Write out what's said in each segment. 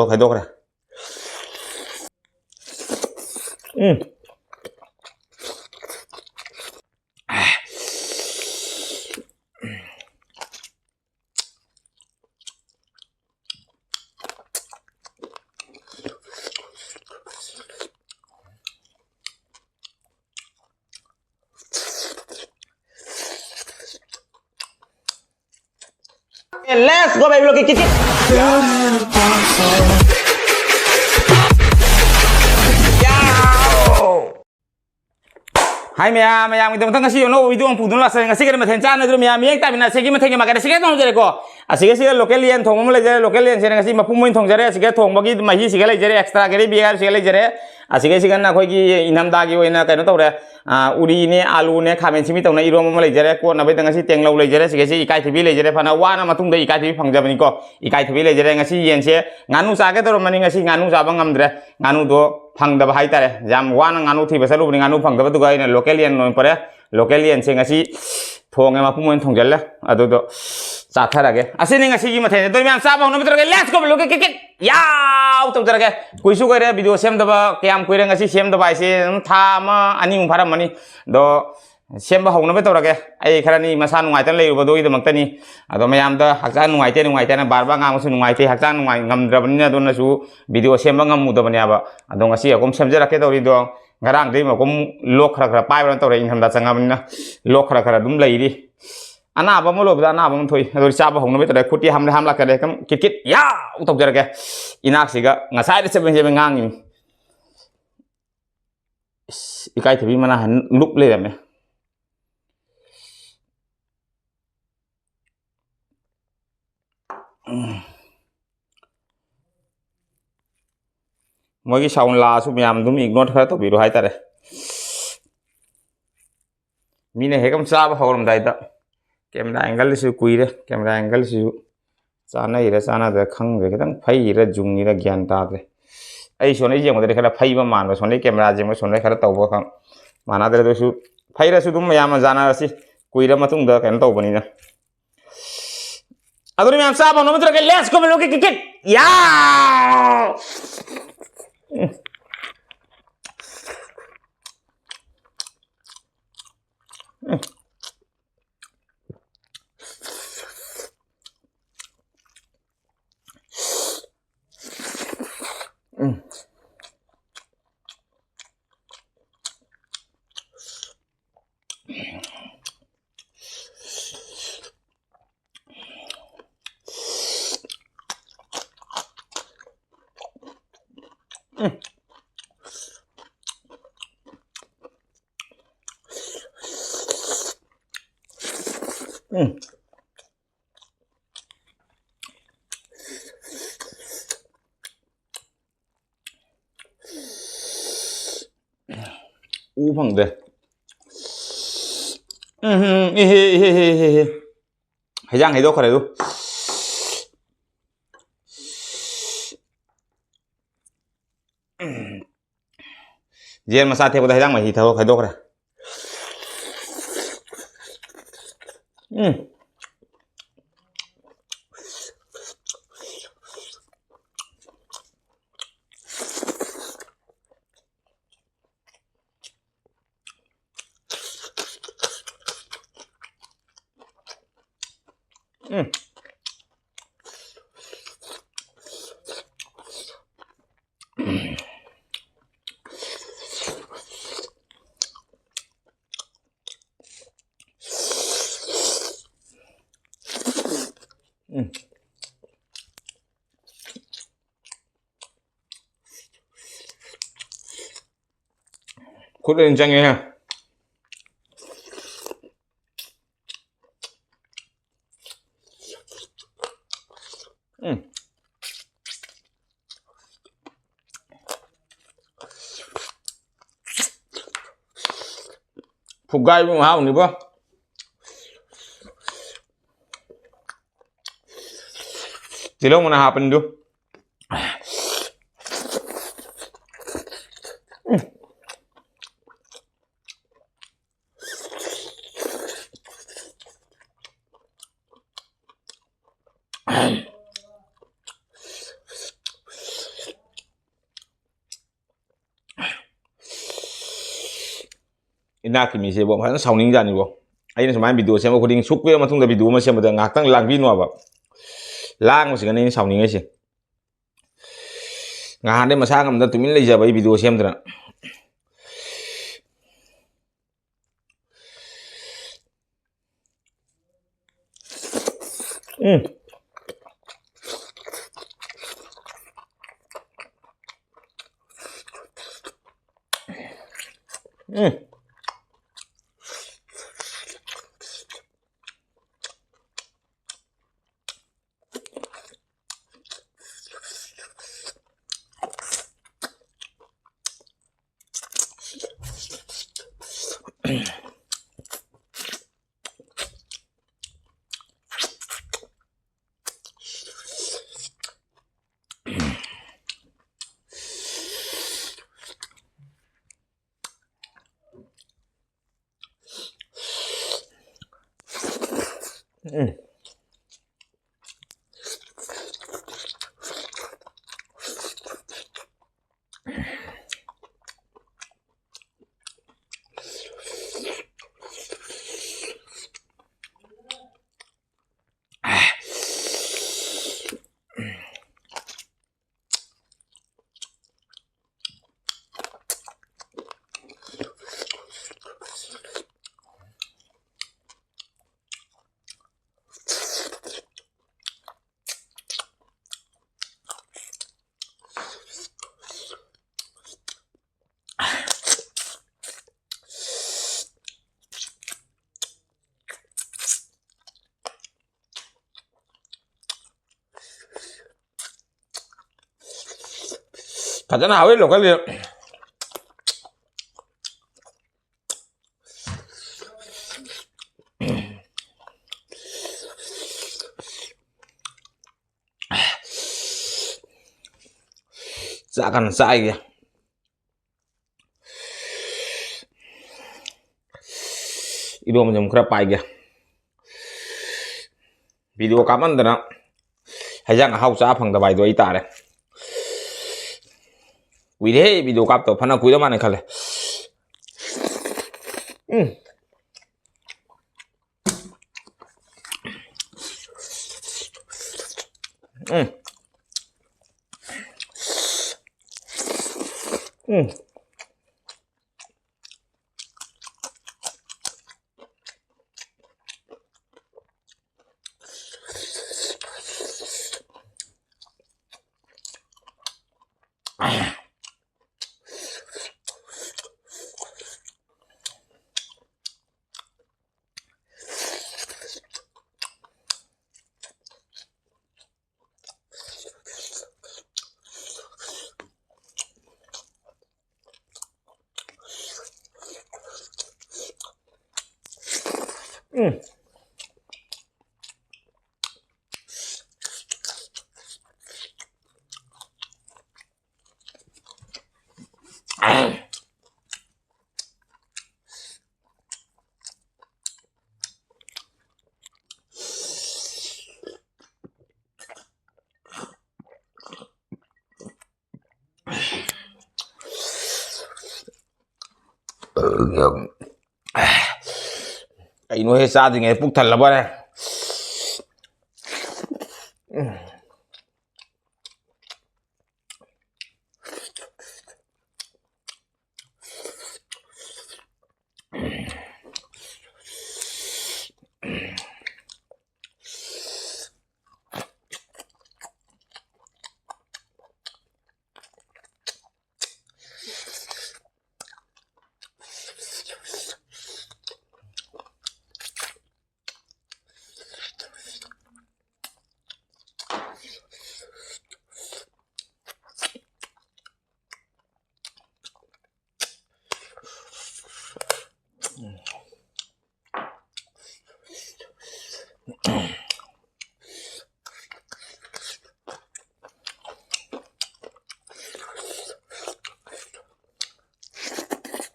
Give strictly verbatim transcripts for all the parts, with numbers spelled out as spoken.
ꯈꯥꯏꯗꯣꯛꯈ꯭ꯔꯦ꯫ Um. Let's go, baby, look at it. Hi ꯃꯌꯥꯝ, ꯃꯌꯥꯝꯒꯤꯗꯃꯛꯇ ꯉꯁꯤ ꯑꯅꯧꯕ video ꯑꯃ ꯄꯨꯗꯨꯅ ꯂꯥꯛꯆꯔꯦ꯫ ꯉꯁꯤ ꯀꯔꯤ ꯃꯊꯦꯜ ꯆꯥꯟꯅꯗ꯭ꯔꯣ ꯃꯌꯥꯝ? ꯌꯦꯡ ꯇꯥꯃꯤꯟꯅꯁꯦ꯫ ꯁꯤꯒꯤ ꯃꯊꯦꯜꯒꯤ ꯃꯀꯥꯏꯗ ꯁꯤꯒ ꯊꯣꯡꯖꯔꯦꯀꯣ꯫ ꯑꯁꯤꯒ ꯁꯤꯒ local ꯌꯦꯟ ꯊꯣꯡꯕ ꯑꯃ ꯂꯩꯖꯔꯦ꯫ Local ꯌꯦꯟꯁꯤꯅ ꯉꯁꯤ ꯃꯄꯨꯝ ꯑꯣꯏꯅ ꯊꯣꯡꯖꯔꯦ꯫ ꯑꯁꯤꯒ ꯊꯣꯡꯕꯒꯤ ꯃꯍꯤꯁꯤꯒ ꯂꯩꯖꯔꯦ, extra gravy ꯍꯥꯏꯕꯁꯤꯒ ꯂꯩꯖꯔꯦ꯫ ꯑꯁꯤꯒ ꯁꯤꯒꯅ ꯑꯩꯈꯣꯏꯒꯤ ꯏꯪꯊꯝꯊꯥꯒꯤ ꯑꯣꯏꯅ ꯀꯩꯅꯣ ꯇꯧꯔꯦ꯫ ꯑꯥ, ꯎꯔꯤꯅꯦ, ꯑꯥꯂꯨꯅꯦ, ꯈꯥꯃꯦꯟ ꯁꯤꯟꯕꯤ ꯇꯧꯅ ꯏꯔꯣꯝꯕ ꯑꯃ ꯂꯩꯖꯔꯦ꯫ ꯀꯣꯠꯅꯕꯩꯗ ꯉꯁꯤ ꯇꯦꯡꯂꯧ ꯂꯩꯖꯔꯦ꯫ ꯁꯤꯒ ꯁꯤ ꯏꯀꯥꯏꯊꯕꯤ ꯂꯩꯖꯔꯦ꯫ ꯐꯅ ꯋꯥꯅ ꯃꯇꯨꯡꯗ ꯏꯀꯥꯏꯊꯕꯤ ꯐꯪꯖꯕꯅꯤꯀꯣ꯫ ꯏꯀꯥꯏꯊꯕꯤ ꯂꯩꯖꯔꯦ꯫ ꯉꯁꯤ ꯌꯦꯟꯁꯦ ꯉꯥꯅꯨ ꯆꯥꯒꯦ ꯇꯧꯔꯝꯕꯅꯤ, ꯉꯁꯤ ꯉꯥꯅꯨ ꯆꯥꯕ ꯉꯝꯗ꯭ꯔꯦ꯫ ꯉꯥꯅꯨꯗꯣ ꯐꯪꯗꯕ ꯍꯥꯏꯇꯥꯔꯦ꯫ ꯌꯥꯝ ꯋꯥꯅ ꯉꯥꯅꯨ ꯊꯤꯕ ꯆꯠꯂꯨꯕꯅꯤ, ꯉꯥꯅꯨ ꯐꯪꯗꯕꯗꯨꯒ ꯑꯩꯅ local ꯌꯦꯟ ꯑꯣꯏꯅ ꯄꯨꯔꯦ꯫ Local ꯌꯦꯟꯁꯦ ꯉꯁꯤ ꯊꯣꯡꯉꯦ, ꯃꯄꯨꯝ ꯑꯣꯏꯅ ꯊꯣꯡꯖꯤꯜꯂꯦ꯫ ꯑꯗꯨꯗꯣ ꯆꯥꯊꯔꯒꯦ꯫ ꯑꯁꯤꯅꯤ ꯉꯁꯤꯒꯤ ꯃꯊꯦꯜꯁꯦ꯫ ꯑꯗꯣ ꯃꯌꯥꯝ ꯆꯥꯕ ꯍꯧꯅꯕ ꯇꯧꯔꯒꯦ꯫ Let's go, look at it, ꯌꯥꯎ ꯇꯧꯖꯔꯒꯦ꯫ ꯀꯨꯏꯁꯨ ꯀꯨꯏꯔꯦ video ꯁꯦꯝꯗꯕ꯫ ꯀꯌꯥꯝ ꯀꯨꯏꯔꯦ ꯉꯁꯤ ꯁꯦꯝꯗꯕ ꯍꯥꯏꯁꯦ? ꯑꯗꯨꯝ ꯊꯥ ꯑꯃ ꯑꯅꯤꯃꯨꯛ ꯐꯥꯔꯝꯃꯅꯤ꯫ ꯑꯗꯣ ꯁꯦꯝꯕ ꯍꯧꯅꯕ ꯇꯧꯔꯒꯦ꯫ ꯑꯩ ꯈꯔꯅꯤ ꯃꯁꯥ ꯅꯨꯡꯉꯥꯏꯇꯅ ꯂꯩꯔꯨꯕꯗꯨꯒꯤꯗꯃꯛꯇꯅꯤ꯫ ꯑꯗꯣ ꯃꯌꯥꯝꯗ ꯍꯛꯆꯥꯡ ꯅꯨꯡꯉꯥꯏꯇꯦ, ꯅꯨꯡꯉꯥꯏꯇꯦꯅ ꯕꯥꯔ ꯕꯥꯔ ꯉꯥꯡꯕꯁꯨ ꯅꯨꯡꯉꯥꯏꯇꯦ꯫ ꯍꯛꯆꯥꯡ ꯅꯨꯡꯉꯥꯏ ꯉꯝꯗ꯭ꯔꯕꯅꯤꯅ ꯑꯗꯨꯅꯁꯨ video ꯁꯦꯝꯕ ꯉꯝꯃꯨꯗꯕꯅꯦꯕ꯫ ꯑꯗꯣ ꯉꯁꯤ ꯑꯗꯨꯝ ꯁꯦꯝꯖꯔꯛꯀꯦ ꯇꯧꯔꯤꯗꯣ꯫ ꯉꯔꯥꯡꯗꯩ ꯑꯃꯨꯛ ꯂꯣꯛ ꯈꯔ ꯈꯔ ꯄꯥꯏꯕꯅ ꯇꯧꯔꯦ꯫ ꯏꯪꯊꯝꯊꯥ ꯆꯪꯉꯕꯅꯤꯅ ꯂꯣꯛ ꯈꯔ ꯈꯔ ꯑꯗꯨꯝ ꯂꯩꯔꯤ꯫ ꯑꯅꯥꯕ ꯑꯃ ꯂꯣꯏꯕꯗ ꯑꯅꯥꯕ ꯑꯃ ꯊꯣꯛꯏ꯫ ꯑꯗꯨ ꯆꯥꯕ ꯍꯧꯅꯕ ꯇꯧꯔꯦ꯫ ꯈꯨꯠꯇꯤ ꯍꯥꯝꯂꯦ ꯍꯥꯝꯂꯛꯀꯗ꯭ꯔꯦ꯫ ꯀꯝ ꯀꯤꯠ ꯀꯤꯠ ꯌꯥꯎ ꯇꯧꯖꯔꯒꯦ꯫ ꯏꯅꯥꯛꯁꯤꯒ ꯉꯁꯥꯏꯗ ꯆꯕꯦꯡ ꯆꯕꯦꯡ ꯉꯥꯡꯉꯤꯅꯤ꯫ ꯏꯁ, ꯏꯀꯥꯏꯊꯕꯤ ꯃꯅꯥ ꯍꯟ ꯂꯨꯞ ꯂꯩꯔꯝꯃꯦ꯫ ꯎꯝ꯫ ꯃꯣꯏꯒꯤ sound ꯂꯥꯛꯑꯁꯨ ꯃꯌꯥꯝ ꯑꯗꯨꯝ ignore ꯈꯔ ꯇꯧꯕꯤꯔꯣ ꯍꯥꯏꯇꯥꯔꯦ꯫ ꯃꯤꯅ ꯍꯦꯛ ꯑꯃ ꯆꯥꯕ ꯍꯧꯔꯝꯗꯥꯏꯗ camera angle ꯁꯤꯁꯨ ꯀꯨꯏꯔꯦ꯫ Camera angle ꯁꯤꯁꯨ ꯆꯥꯅꯩꯔ ꯆꯥꯅꯗ꯭ꯔ ꯈꯪꯗ꯭ꯔꯦ꯫ ꯈꯤꯇꯪ ꯐꯩꯔ ꯖꯨꯡꯉꯤꯔ ꯒ꯭ꯌꯥꯟ ꯇꯥꯗ꯭ꯔꯦ꯫ ꯑꯩ ꯁꯣꯝꯗ ꯌꯦꯡꯕꯗꯗꯤ ꯈꯔ ꯐꯩꯕ ꯃꯥꯟꯕ, ꯁꯣꯝꯗꯩ camera ꯁꯦ ꯃꯣꯏ ꯁꯣꯝꯗꯩ ꯈꯔ ꯇꯧꯕ ꯈꯔ ꯃꯥꯟꯅꯗ꯭ꯔꯦ꯫ ꯑꯗꯨꯁꯨ ꯐꯩꯔꯁꯨ ꯑꯗꯨꯝ ꯃꯌꯥꯝꯅ ꯆꯥꯅꯔꯁꯤ꯫ ꯀꯨꯏꯔ ꯃꯇꯨꯡꯗ ꯀꯩꯅꯣ ꯇꯧꯕꯅꯤꯅ꯫ ꯑꯗꯨꯅ ꯃꯌꯥꯝ ꯆꯥꯕ ꯍꯧꯅꯕ ꯇꯧꯔꯒ, let's go, mellow kit kit kit. ꯌꯥ! ꯎ ꯐꯪꯗꯦ꯫ ꯎꯝ, ꯏꯍꯦ, ꯏꯍꯦ, ꯏꯍꯦ, ꯏꯍꯦ, ꯏꯍꯦ꯫ ꯍꯩꯖꯥꯡ ꯍꯩꯗꯣꯛꯈ꯭ꯔꯦ ꯑꯗꯨ꯫ ꯌꯦꯟ ꯃꯆꯥ ꯊꯦꯛꯄꯗ ꯍꯩꯖꯥꯡ ꯃꯍꯤ ꯊꯕꯛ ꯈꯥꯏꯗꯣꯛꯈ꯭ꯔꯦ꯫ ꯎꯝ꯫ ꯎꯝ꯫ ꯎꯝ꯫ ꯈꯨꯠ ꯂꯣꯏꯅ ꯆꯪꯉꯦꯍꯦ꯫ ꯎꯝ꯫ ꯐꯨꯒꯥꯏꯕ ꯃꯍꯥꯎꯅꯤꯕꯣ꯫ ꯇꯤꯜꯍꯧ ꯃꯅꯥ ꯍꯥꯞꯄꯅꯤꯗꯨ꯫ ꯏꯅꯥꯛꯀꯤ ꯃꯤꯁꯦꯕꯣ ꯐꯖꯅ ꯁꯥꯎꯅꯤꯡꯖꯥꯅꯤꯕꯣ꯫ ꯑꯩꯅ ꯁꯨꯃꯥꯏꯅ ꯚꯤꯗꯤꯑꯣ ꯁꯦꯝꯕ ꯈꯨꯗꯤꯡ, ꯁꯨꯛ ꯀꯨꯏꯔ ꯃꯇꯨꯡꯗ ꯚꯤꯗꯤꯑꯣ ꯑꯃ ꯁꯦꯝꯕꯗ ꯉꯥꯏꯍꯥꯛꯇꯪ ꯂꯥꯡꯕꯤꯅꯣ ꯍꯥꯏꯕ꯫ ꯂꯥꯡꯕꯁꯤꯒꯅꯦ ꯑꯩꯅ ꯁꯥꯎꯅꯤꯡꯉꯤꯁꯦ꯫ ꯉꯍꯥꯟꯗꯩ ꯃꯁꯥ ꯉꯝꯗ ꯇꯨꯃꯤꯟ ꯂꯩꯖꯕ ꯑꯩ ꯚꯤꯗꯤꯑꯣ ꯁꯦꯝꯗꯅ꯫ ꯎꯝ꯫ ꯎꯝ꯫ ꯎꯝ꯫ ꯐꯖꯅ ꯍꯥꯎꯋꯤ ꯂꯣꯀꯦꯜꯒꯤ꯫ ꯆꯥꯛ ꯀꯟꯅ ꯆꯥꯏꯒꯦ꯫ ꯏꯔꯣꯝꯕꯁꯦ ꯑꯃꯨꯛ ꯈꯔ ꯄꯥꯏꯒꯦ꯫ ꯚꯤꯗꯤꯑꯣ ꯀꯥꯞꯃꯟꯗꯅ ꯍꯩꯖꯥꯡ ꯑꯍꯥꯎ ꯆꯥ ꯐꯪꯗꯕ ꯍꯥꯏꯗꯣ ꯑꯩ ꯇꯥꯔꯦ꯫ ꯀꯨꯏꯔꯦꯍꯦ ꯚꯤꯗꯤꯑꯣ ꯀꯥꯞꯇꯕ, ꯐꯅ ꯀꯨꯏꯔ ꯃꯥꯜꯂꯦ ꯈꯜꯂꯦ꯫ ꯎꯝ꯫ ꯎꯝ꯫ ꯎꯝ꯫ ꯎꯝ꯫ ꯀꯩꯅꯣꯍꯦ, ꯆꯥꯗ꯭ꯔꯤꯉꯩꯗ ꯄꯨꯛ ꯊꯜꯂꯕꯔꯦ꯫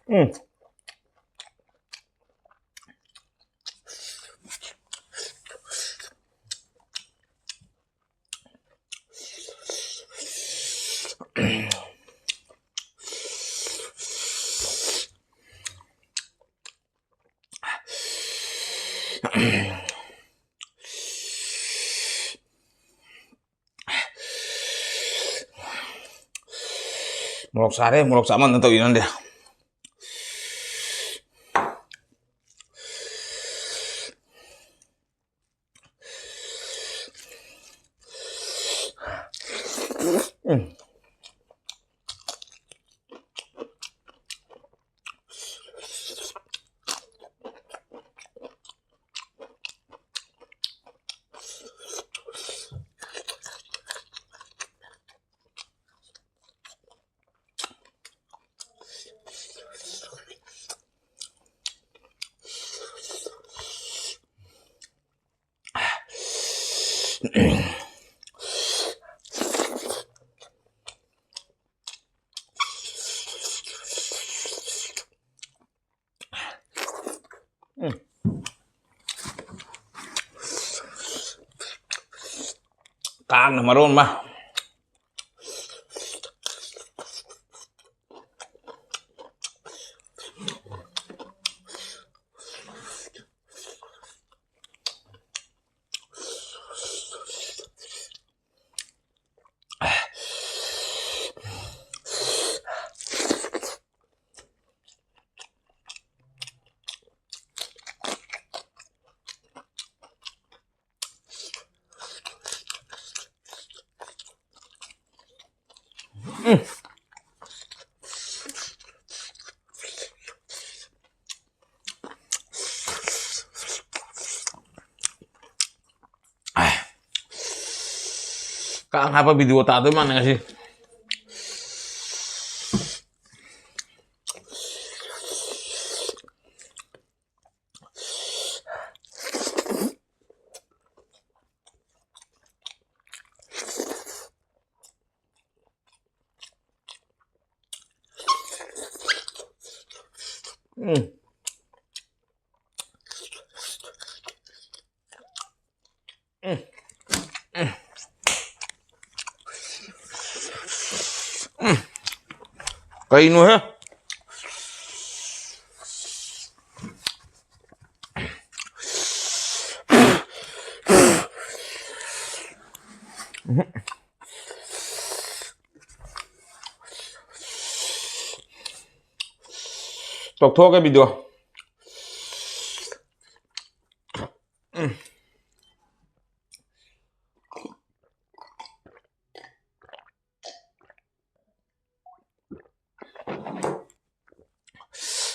ꯎꯝ꯫ ꯃꯣꯔꯣꯛ ꯆꯥꯔꯦ, ꯃꯣꯔꯣꯛ ꯆꯥꯃꯟꯗꯅ ꯇꯧꯏ ꯅꯪꯗꯤ꯫ ꯎꯝ꯫ ꯎꯝ꯫ ꯀꯥꯡꯅ ꯃꯔꯣꯟ ꯑꯃ꯫ ꯀꯥꯡ ꯍꯥꯞꯄ video ꯇꯥꯗꯣꯏ ꯃꯥꯜꯂꯦ ꯉꯁꯤ꯫ ꯎꯝ꯫ ꯎꯝ꯫ ꯎꯝ꯫ ꯀꯩꯅꯣꯍꯦ? ꯇꯧꯊꯣꯛꯑꯒꯦ video꯫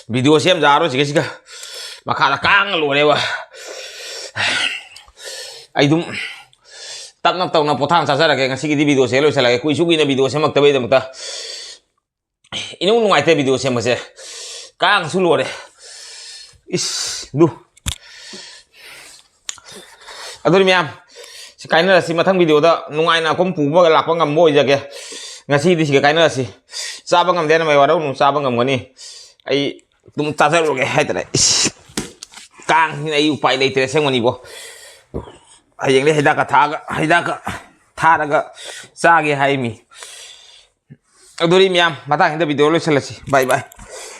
Video ꯁꯦꯝꯖꯔꯔꯣꯏ ꯁꯤꯒ ꯁꯤꯒ꯫ ꯃꯈꯥꯗ ꯀꯥꯡꯅ ꯂꯣꯏꯔꯦꯕ꯫ ꯑꯩ ꯑꯗꯨꯝ ꯇꯞꯅ ꯇꯧꯅ ꯄꯣꯊꯥꯅ ꯆꯥꯖꯔꯒꯦ꯫ ꯉꯁꯤꯒꯤꯗꯤ video ꯁꯦ ꯂꯣꯏꯁꯤꯜꯂꯒꯦ꯫ ꯀꯨꯏꯁꯨ ꯀꯨꯏꯅ video ꯁꯦꯝꯃꯛꯇꯕꯩꯗꯃꯛꯇ꯫ ꯏꯅꯨꯡ ꯅꯨꯡꯉꯥꯏꯇꯦ video ꯁꯦꯝꯕꯁꯦ꯫ ꯀꯥꯡꯁꯨ ꯂꯣꯏꯔꯦ꯫ ꯏꯁ, ꯗꯨ꯫ ꯑꯗꯨꯅꯤ ꯃꯌꯥꯝ, ꯁꯤ ꯀꯥꯏꯅꯔꯁꯤ꯫ ꯃꯊꯪ video ꯗ ꯅꯨꯡꯉꯥꯏꯅ ꯑꯩꯈꯣꯏ ꯄꯨꯕꯒ ꯂꯥꯛꯄ ꯉꯝꯕ ꯑꯣꯏꯖꯒꯦ꯫ ꯉꯁꯤꯗꯤ ꯁꯤꯒ ꯀꯥꯏꯅꯔꯁꯤ꯫ ꯆꯥꯕ ꯉꯝꯗꯦꯅ ꯃꯩ ꯋꯥꯔꯧꯅꯨ, ꯆꯥꯕ ꯉꯝꯒꯅꯤ꯫ ꯑꯩ ꯑꯗꯨꯝ ꯆꯥꯖꯔꯨꯔꯒꯦ ꯍꯥꯏꯇꯥꯔꯦ꯫ ꯏꯁ, ꯀꯥꯡꯁꯤꯅ ꯑꯩ ꯎꯄꯥꯏ ꯂꯩꯇ꯭ꯔꯦ ꯑꯁꯦꯡꯕꯅꯤꯕꯣ꯫ ꯍꯌꯦꯡꯗꯤ ꯍꯤꯗꯥꯛꯀ ꯊꯥꯛꯑꯒ, ꯍꯤꯗꯥꯛꯀ ꯊꯥꯔꯒ ꯆꯥꯒꯦ ꯍꯥꯏꯃꯤ꯫ ꯑꯗꯨꯗꯤ ꯃꯌꯥꯝ, ꯃꯇꯥꯡꯁꯤꯗ video ꯂꯣꯏꯁꯤꯜꯂꯁꯤ꯫ Bye bye꯫